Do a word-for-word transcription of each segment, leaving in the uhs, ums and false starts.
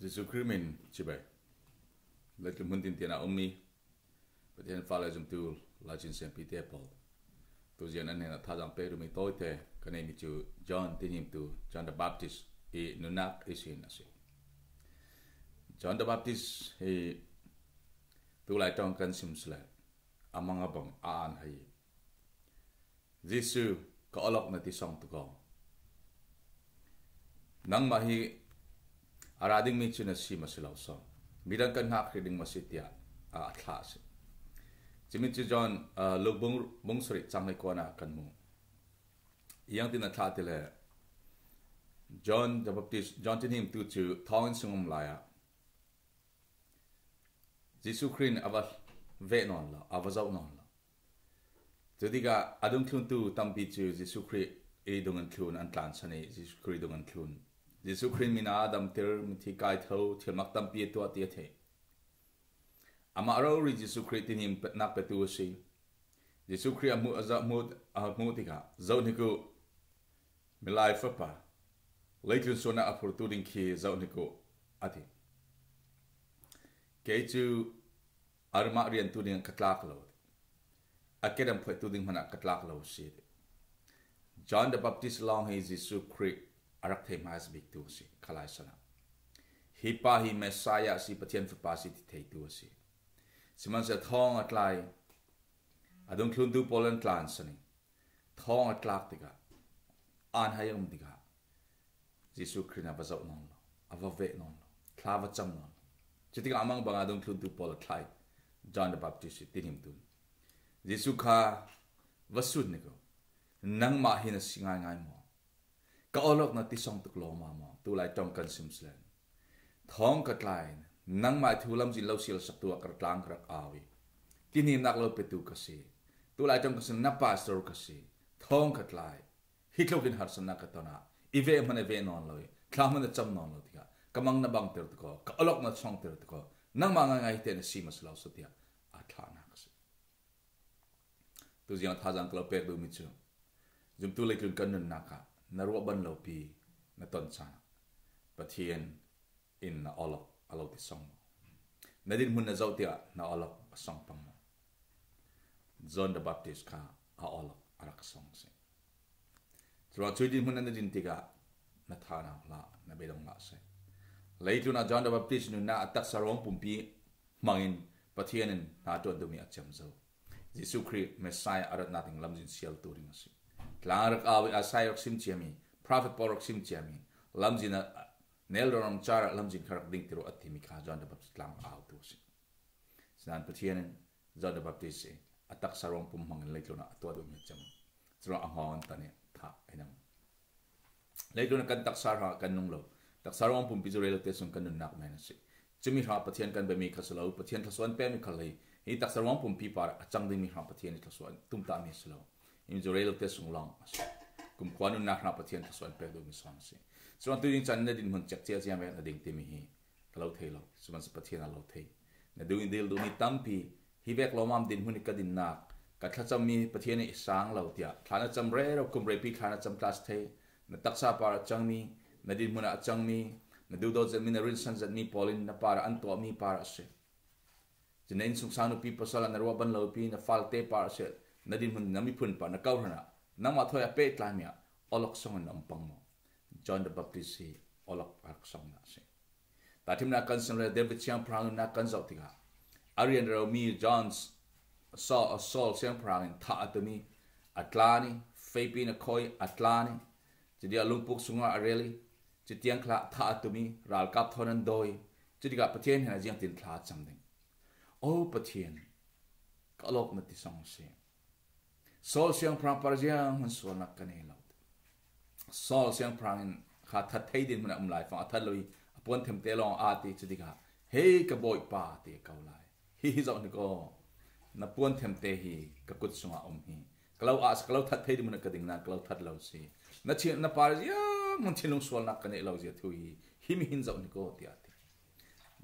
Jesu Khrih min chibai. Leitlun hmun tintian a um mi Pathian fa le zumtu laicin siampite pawl, tuzan an hnenah thazaang pek duh mi tawite ka nei mi cu John tinhimtu, John the Baptist i nunnak ihsin a si. John the Baptist hi tulai ṭawng kan sim sile a mang a bang a an hai. Jesu, ka awlok na ti sawng tuk aw. Nangmah hi a ra ding mi cu na si maw si lo saw, midang kan hngak hrih ding maw si tiah a, a thlah a si. Cumi cu John, aa, Luk bung, bung sarih cang le kuana kan hmu. Iangtin a thlah ti le John the Baptist, John tinhimtu cu thawngin sung um lai ah Jesu Khrih in a va veh nawn lo, a va zoh nawn lo. Cutikah a dungthluntu tampi cu Jesu Khrih i dung an thlun, an tlansan i Jesu Khrih dung an thlun. Jesu Khrih min a damter, mithi kai tho, thilmak tampi a tuah ti a theih. Amah rori Jesu Khrih tinhimnak petu a si. Jesu Khrih a hmuh, a zoh, hmuh, a hmuh tikah, zoh hnik uh, Milai Fapa, leitlun sualnak a phurtu ding khi zoh hnik uh, a ti. Kei cu amah riantu ding ka tlak lo, a kedam phoihtu ding hmanh ah ka tlak lo a si. John the Baptist lawng hi Jesu Khrih a rak thei hmaisa biktu a si, khalai san ah. Hi pa hi Messiah a si, Pathian Fapa a si ti theitu a si. Sihmanhsehlaw thawng a tlai, a dungthluntu pawl an tlansan i thawng a tlak tikah, an hai a um tikah, Jesu Khrih in a va zoh nawn lo, a va veh nawn lo, thla va cam nawn lo. Cutikah a mang bang a dungthluntu pawl a thlai, John the Baptist hi tinhimtu. Jesu kha va sut hnik uh. Nangmah hi na si ngaingai maw? Ka awlok na ti sawng tuk lo ma maw? Tulai ṭawng kan sim sile thawng ka tlai, nangmah thu lamzin lo sialsaktu ah ka tlang ka rak au i tinhimnak lo petu ka si. Tulai ṭawng ka sim, na pastor ka si. Thawng ka tlai, hi thluk in harsatnak ka ton ah i veh hmanh a veh nawn lo i thla hmanh a cam nawn lo tikah ka mang na bangter tuk aw, ka awlok na sawngter tuk aw, nangmah ngaingai hi te na si maw si lo saw tiah a thlahnak a si. Tuzing thazaang ka lo pek duhmi cu zumtu leitlun kan nunnak ah na ruah ban lopi na ton caan ah Pathian in na awlok a lo ti sawng maw? Na dinhmun na zoh tiah na awlok a sawng pang maw? John the Baptist kha a awlok a rak sawng a si. Curuangah cuih dinhmun na din tikah na thanau hlah, na beidong hlah a si. Leitlun ah John the Baptist nunnak a taksa ruang pumpi hmangin Pathian in hna ṭuan duhmi a cem zo. Jesu Khrih Messiah a ratnak ding lamzin sialtu ding a si. Tlang rak au i Isaiah rak sim ciami, prophet pawl rak sim ciami, lamzin a nel rorang car ah lamzin kha rak dingtir uh a timi kha John the Baptist tlang rak autu a si. Sinain Pathian in John the Baptist hi a taksa ruang pum hmangin leitlun ah a tuah duhmi a cem. Curuangah a hngawng an tan i thah in a um. Leitlun ah kan taksa hrangah kan nung lo. Taksa ruang pumpi cu rel te sung kan nunnak men a si. Cumi hrangah Pathian kan biami kha si lo, Pathian thluasuah an pekmi khal hi hi taksa ruang pumpi par a cang dingmi hrangah Pathian i thluasuah an tumtahmi a si lo. Himi cu rel te sung lawng a si. Kumkhua nunnak hrangah Pathian thluasuah an pek duhmi sawn a si. Curuangah tu ding caan na dinhmun cek cia cia vek na ding timi hi ka lo thei lo, sihmanhsehlaw Pathian a lo thei. Na duh in dil duhmi tampi, hi vek lawmam dinhmun hi ka dinnak, ka thlacammi Pathian nih i sang lo tiah thla na cam rero, kum reipi thla na cam tla si thei. Na taksa par a cangmi, na dinhmun ah a cangmi, na duhdawt zetmi, na rinsan zetmi pawl in na par ah an tuahmi par a si. Cun na innsungsang nupi pasal ah na ruah ban lopi, na falte par a si, na dinhmun, na miphun par, na kawhhran ah nangmah thawi a pehtlaimi ah awlok sawng in na um pang maw? John the Baptist hi awlok a rak sawngnak a si. Tahṭhimnak kan sim le David siangpahrang nunnak kan zoh tikah a rian reromi John Saul, Saul siangpahrang in thah a tum i a tlan i, feipi in a khoi a tlan i, cuti a lungpuk sungah a rel i, cutiang khal ah thah a tum i ralkap thawn an dawi i, cutikah Pathian hnenah ziangtin thla a cam ding? O Pathian, ka awlok na ti sawng a si. Saul siangpahrang par zianghman sualnak ka nei lo. Saul siangpahrang in kha that thei dinhmun ah um lai fang a that lo i a puanthem te lawng a at i cutikah, hei ka bawipa ti a ko lai. Hi hi zoh hnik aw, na puanthem te hi ka kut sungah um hi. Ka lo ah, ka lo that thei dinhmun ah ka ding nain ka lo that lo si. Na, na par zianghman thinlung sualnak ka neih lo zia thu hi, hi mi hin zoh hnik aw tiah a ti.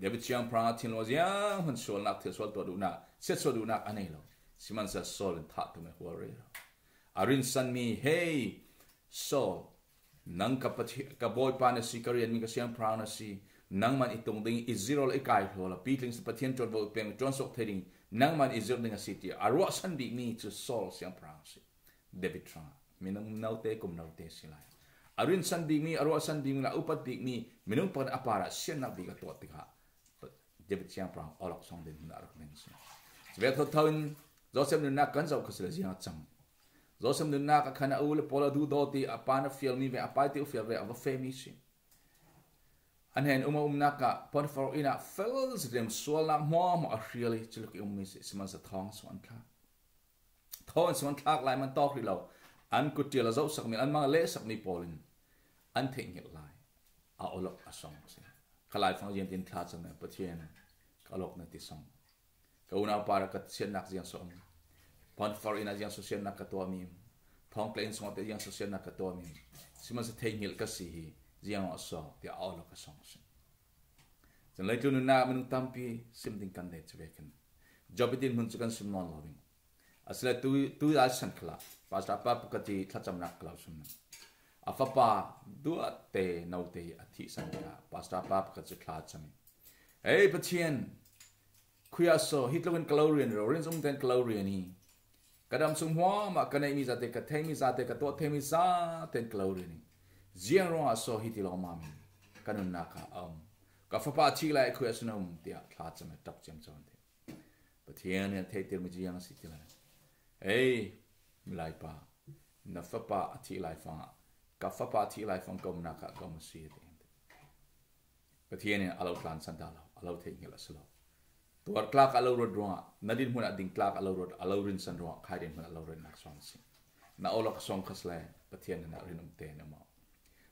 David siangpahrang a thinlung zianghman sualnak, thilsual tuah duhnak, siatsuah duhnak a nei lo. Sihmanhsehlaw Saul in thah tum i hual rero. A rinsanmi, hei Saul, nang ka Pathian, ka bawipa na si, ka rianmi ka siangpahrang na si, Nangman i tung ding, i zir aw le i kai hlaw la, pitling si Pathian ṭuanvo i peng, ṭuansuak thei ding, nangman i zir ding a si ti a ruahsan bikmi cu Saul siangpahrang a si. David hrangah minung note, kum note si lai. A rinsan bikmi, a ruahsan bikmi, a upat bikmi minung pakhat a parah siannak bik a tuah tikah David siangpahrang awlok song ding hmun a rak ding a si. Cuvek thotho in Joseph nunnak kan zoh kha si le ziang a cang. Joseph nunnak a khan a u le pawl a duhdaw ti a pa na fialmi ve, a pa i ti u fial ve, a va fehmi si. A hnen um a umnak ah Potifar inn ah fel zirem sualnak hmuahhmuah a hrial i culuk i ummi si, sihmanhsehlaw thawng sung an thlak. Thawng an sung an thlak lai man tawk rih lo. An kut ṭial a zohsakmi, an mang a lehsakmi pawl in an theihngilh lai. A awlok a song si. Kha laifang ziangtin thla cang na Pathian, ka awlok na ti song. Ka unau par ah ka siannak ziang so um. Potifar inn ah ziang so siannak ka tuahmi um. Thawngtla inn sungah te ziang so siannak ka tuahmi um. Sihmanhsehlaw theihngilh ka si hi, ziang a so, tiah a awlok a song si. Cun leitlun nunnak minung tampi sim ding kan nei cu vekin Job i dinhmun cu kan sim nawn lo ding. Asile tu, tu lai san khalah Pastor pa pakhat i thlacamnak ka lo sim. A fapa duahte note a thih san khalah Pastor pa pakhat cu thla a cam i, "Hei Pathian, khuiah so, hi tluk in ka lo rian rero, rinzum tein ka lo rian i, ka dam sung hmuahmah ka neihmi zate, ka theihmi zate, ka tuah theimi zate in ka lo rian i, ziang ruangah so hi ti lawmam in ka nunnak ah a um? Ka fapa a thih lai khuiah so na um?" tiah thla a cam i ṭap ciamco an ti. Pathian in a theihtermi ziang a si ti lai. "Ei, milaipa, na fapa a thih laifang ah, ka fapa a thih laifang ka umnak ah ka um a si," a ti. Pathian in a lo tlansan dah lo, a lo theihngilh a si lo. Tuar tlak a lo ruat ruangah, na dinhmun ah ding tlak a lo ruat, a lo rinsan ruangah, kha dinhmun ah lo ruatnak song a si. Na awlok song kha si le, Pathian in a rinum te na maw.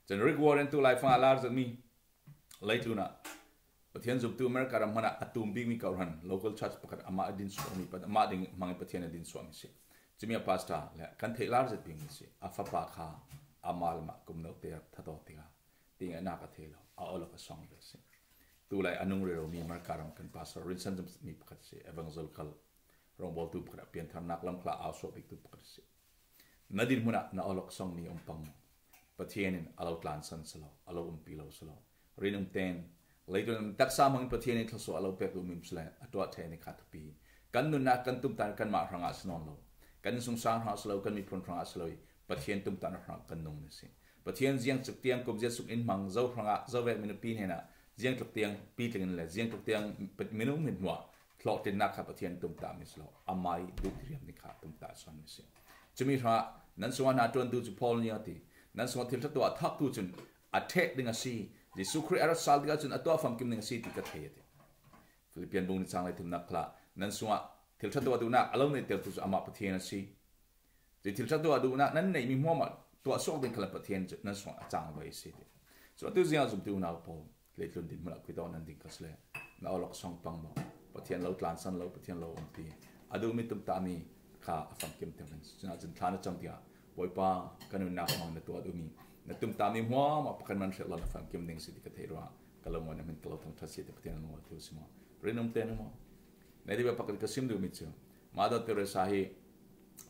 Cun Rick Warren tu laifang a lar zetmi, leitlun ah Pathian zumtu America ram hmanh ah a tum bikmi kawhhran, local church pakhat amah a din suahmi, amah ding hmangin Pathian a din suahmi si. Cumi a pastor le kan theih lar zet bikmi si. A fapa kha amah le amah kum note rak thataw tikah tingainak a thei lo, a awlok a song ve si. Tulai a nung rero mi America ram kan pastor rinsan zummi pakhat si, evangelical rongbawltu pakhat a piantharnak lam khal ah au suah biktu pakhat si. Na dinhmun ah na awlok songmi um pang maw? Pathian in a lo tlansan si lo, a lo umpi lo si lo. Rinum tein, leitlun taksa hmangin Pathian in thluasuah a lo pek duhmi um si le, a tuah theih ni kha thupi. Kan nunnak, kan tumtahnak kanmah hrangah si nawn lo. Kan innsungsang hrangah si lo, kan miphun hrangah si lo i, Pathian tumtahnak hrangah kan nung ni si. Pathian ziangtluk tiang kum ziatsuk in hmang zo hrangah, zo vek minung pi hnenah, ziangtluk tiang pitling in le, ziangtluk tiang minung mithmuh ah hlawhtlinnak kha Pathian tumtahmi si lo, amai duh riam ni kha tumtah sawnmi si. Cumi hrangah nan sungah hna ṭuantu cu Paul nih a ti. Nan sungah thil ṭha tuah a thaktu cun a ṭheh ding a si. Jesuh Khrih a rat sal tikah cun a tuah famkim ding a si ti ka thei, a ti. Filipian bung nih cang le thumnak khal ah nan sungah thil ṭha tuah duhnak a lo neihtertu cu amah Pathian a si. Cun thil ṭha tuah duhnak nan neihmi hmuahmah tuah suak ding kha le Pathian cu nan sungah a cang ve a si ti. Cun atu ziah zumtu unau pawl, leitlun dinhmun ah khuitawk nan ding kha si le, na awlok song pang maw? Pathian lo tlansan lo, Pathian lo umpi. A duhmi tumtahmi kha a famkim te men. Cun ahcun thla na cam tikah, Bawipa, ka nunnak hmang na tuah duhmi, na tumtahmi hmuahmah pakhat man hrelh law na famkim ding si ti ka theih ruangah ka lungawina hmin ka lo thangṭhat si ti Pathian a lungawtu si maw? Rinum te na maw? Nai dih pakhat ka sim duhmi cu Mother Teresa hi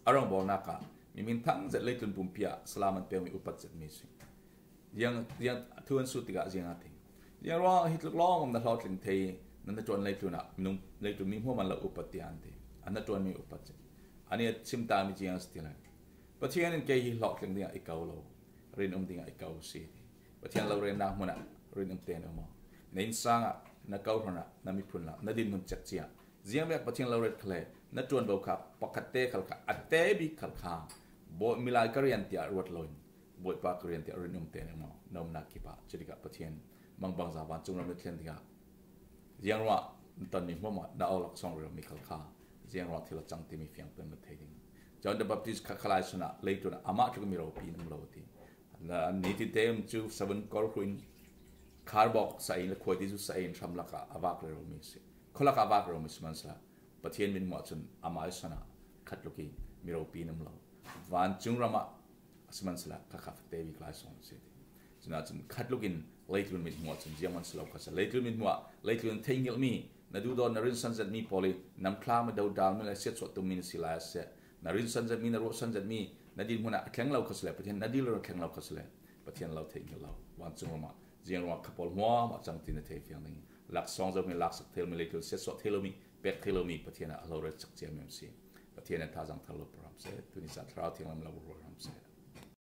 a rawngbawlnak ah mi hming thang zet leitlun pumpi ah salam an pekmi upat zetmi si. Ziang, ziang thu an sut tikah ziang a ti. Ziang ruang hi tluk lawng um na hlawhtling thei, na hnaṭuan leitlun ah minung, leitlun mi hmuahmah lo upat tiah an ti. A hnaṭuanmi upat si. Anih a chim tami ziang si ti lai. Pathian in kei hi hlawhtling dingah i ko lo, rinum dingah i ko si ti. Pathian lo rennak hmun ah rinum tein um aw. Na innsang ah, na kawhhran ah, na miphun ah, na dinhmun cekci ah ziang vek Pathian lo ret khal le, na ṭuanvo kha pakhat te khal kha, a te bik khal kha, Bawi, milai ka rian tiah ruat loin, Bawipa ka rian tiah rinum tein um aw. Na umnak kip ah, cu tikah Pathian mangbangza vancung ram na thlen tikah, ziang ruah na tonmi hmuahmah na awlok song rero mi khal kha, ziang ruah thil a cang timi fiang peng na thei ding. John the Baptist kha khalai sun ah leitlun ah amah tluk mi ropi in um lo ti. Na nitin te um cu seven kor hruin kharbawk sa in le khuaiti cu sa in hramlak ah a vak rero mi si. Khualak ah a vak rero mi si man sila, Pathian mithmuh ah cun amah i son ah khatluk i mi ropi in um lo. Vancung ram ah a si man sila, kha kha fate bik lai song a si ti. Cun ahcun khatluk in leitlun mithmuh ah cun zianghman si lo kha si. Leitlun mithmuh ah, leitlun theihngilhmi, na duhdawt, na rinsan zetmi pawl i namthla mi, dodalmi le siatsuah tummi na si lai a si. Na rinsan zetmi, na ruahsan zetmi, na dinhmun ah a thleng lo kha si le, Pathian na dil a thleng lo kha si le, Pathian lo theihngilh lo. Vancung ram ah Ziang ruangah kha pawl hmuahmah cang tina thei fiang ding. Laksawng zomi, laksak thei lomi, leitlun siatsuah thei lomi, pek thei lomi Pathian ah a lo relsak ciam em si. Pathian in thazang thar lo program se. Tuni sa Thlarau Thiang lam lo program se.